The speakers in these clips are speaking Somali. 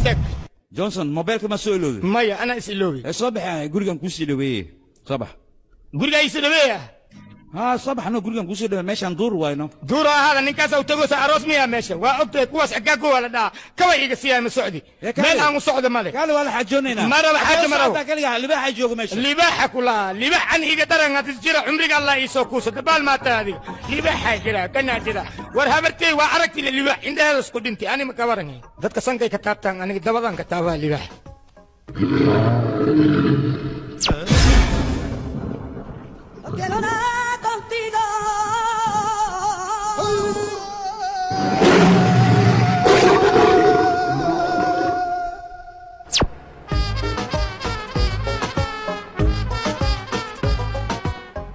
Istaag. Johnson, mobeelka ma soo ilowday? Maya, anaa is iloobay. Ee soo baxa, gurigan kuu sii dhaweeye, soo bax. Gurigaa is dhaweeya? Haa, soo baxno, gurigan kuu sii dhaweeye, meeshaan duur wayno. Duura ahaada, ninkaas u tagosa aroos miyaa meesha? Waa ogtahay kuwaas agaago waa la dhahaa, kawa iga siiyaa ma socdi. Meel aan u socdo male. Kaale, waa la xajoonaynaa. Ma rabo xaajo, ma rabo. Kaligaa libaaxa jooga meesha. Libaaxa ku lahaa, libaax an iga daran hadis jira, cumriga Allah ii soo kuusa dabaal maata adiga. Libaaxaa jira, kanaa jira. War habartey waa aragti le, libaax indhaheeda isku dhintay. Ani ma ka waran, dadka sankay ka taabtaan, aniga dabadaan ka taabaa libaax. No quiero nada contigo.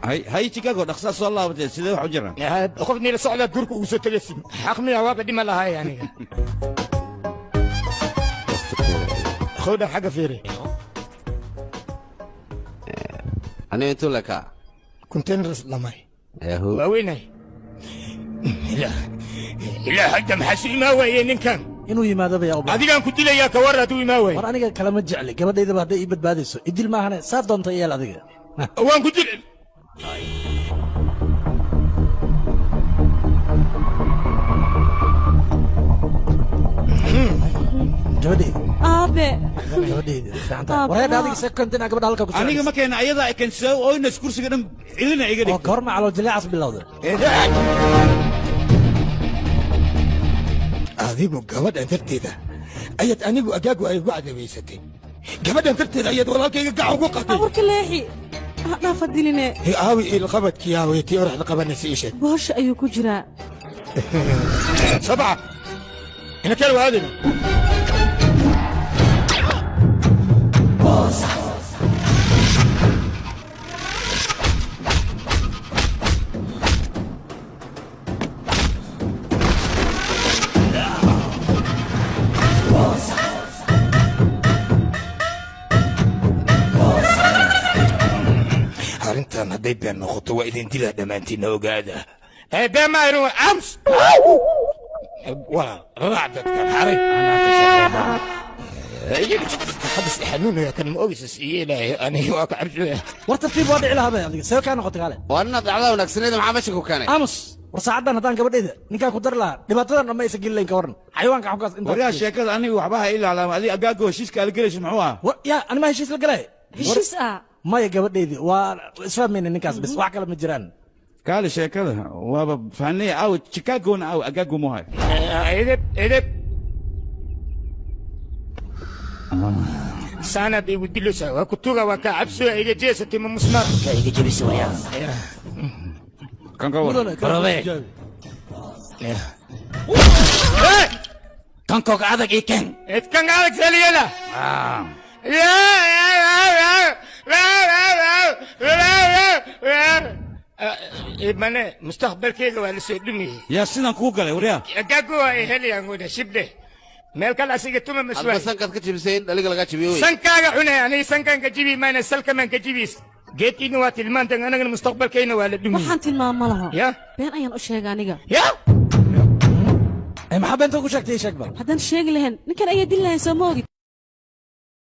Hay hay, Chicago, dhaqsaa soo laabatay, sidee wax u jiraan? Qof niila socdaa duurka ugu soo tegaysin, xaq miya? Waaba dhima lahaay aniga. Khowdhan xagga fiiri. Aniga intuu lekaa? Containers dhamay. Yahu. Waaweynay ilaa hadda. Maxaa su imaa waayey ninkan? Inuu yimaado bayaa u baahan. Adigaan ku dilayaa, ka war hadduu imaa waaye. War aniga kalama jecli, gabadhaydaba hadday ii badbaadayso idil maahane, saa doonta yeel adiga. Waan ku dil. Gabadhayda. Aabe. Gabadhayda fiican tahay. Wareedha adiga second inaa gabadha halka ku soo Aniga ma keena, ayadaa kensoo oynas kursiga dhan cilina iga oo dhigtay. Goorma calool jileecas bilowda? Adigu gabadhan darteeda ayaad anigu agaagu ay ugu cadawaysatay. Gabadhan darteeda ayaad walaalkayga gacan ugu qatay. Abuurka leexi, ha dhaafa diline. Aawi ilqabadkii, aawi tii oraxda qabanaysa, ii sheeg. Boosha ayuu ku jiraa. Sabca ina keel waadina. Arrintan hadday been noqoto waa idin dilaa dhammaantiinna, ogaada. Ee been ma aynu ams. Walaal, raac dadkan xaray hadda xanuunaya kan ma ogeysa siiyelaayo, aniga waa ka cabsooya. War tartiib, waa dhici lahaa bay adiga, see kaa noqotay kaale. Waa inaad dhacdaa wanaagsaneeda, maxaa meesha ku keenay? Aamus. War saacaddan haddaan gabadhayda ninkaa ku dari lahaa, dhibaatadan dhan ma aysan geli lahayn. Ka warran xayawaanka xogkaas intaas? Waryaa, sheekada aniga waxba ha ilaalaama. Adiga agaago heshiiska ala gelayso muxuu ahaa? War yaa anima heshiis la galay? Heshiis ah? Maya, gabadhaydi waa isfahmayna ninkaas bis, wax kale ma jiraan. Kaale, sheekada waaba fahnay. Aaw Chicagona, aaw agaago muhay? Edeb, edeb, saanaad igu dilaysaa, waa ku tuga, waa kaa cabsooya. Iga jeesatay ma musmaar kaa iga jebisa waryaa. Kan ka war. Barabe. Kankooga adag ii keen. Kan adag seliyada. Mane mustaqbalkeyga waa la soo dhumiyey. Yaa sidan kuu galay, waryaa? Agaago waa ay helayaan wada shibdhe, meel kale asiga tuma Adba maswaay. Sankaad ka jibisay in dhaliga lagaa jibiyo wey. Sankaaga cunay, aniga sankaan ka jibi mayna, salkamaan ka jibis. Geedkiina waa tilmaantan, anagana mustaqbalkeyna waa la dhumiyey. Waxaan tilmaama laho. Ya. Been ayaan u sheega aniga. Ya. Maxaa beenta ku sheegtay? Ii sheeg bal. Haddaan sheegi lahayn ninkan ayaa dili lahayn, soo ma ogid?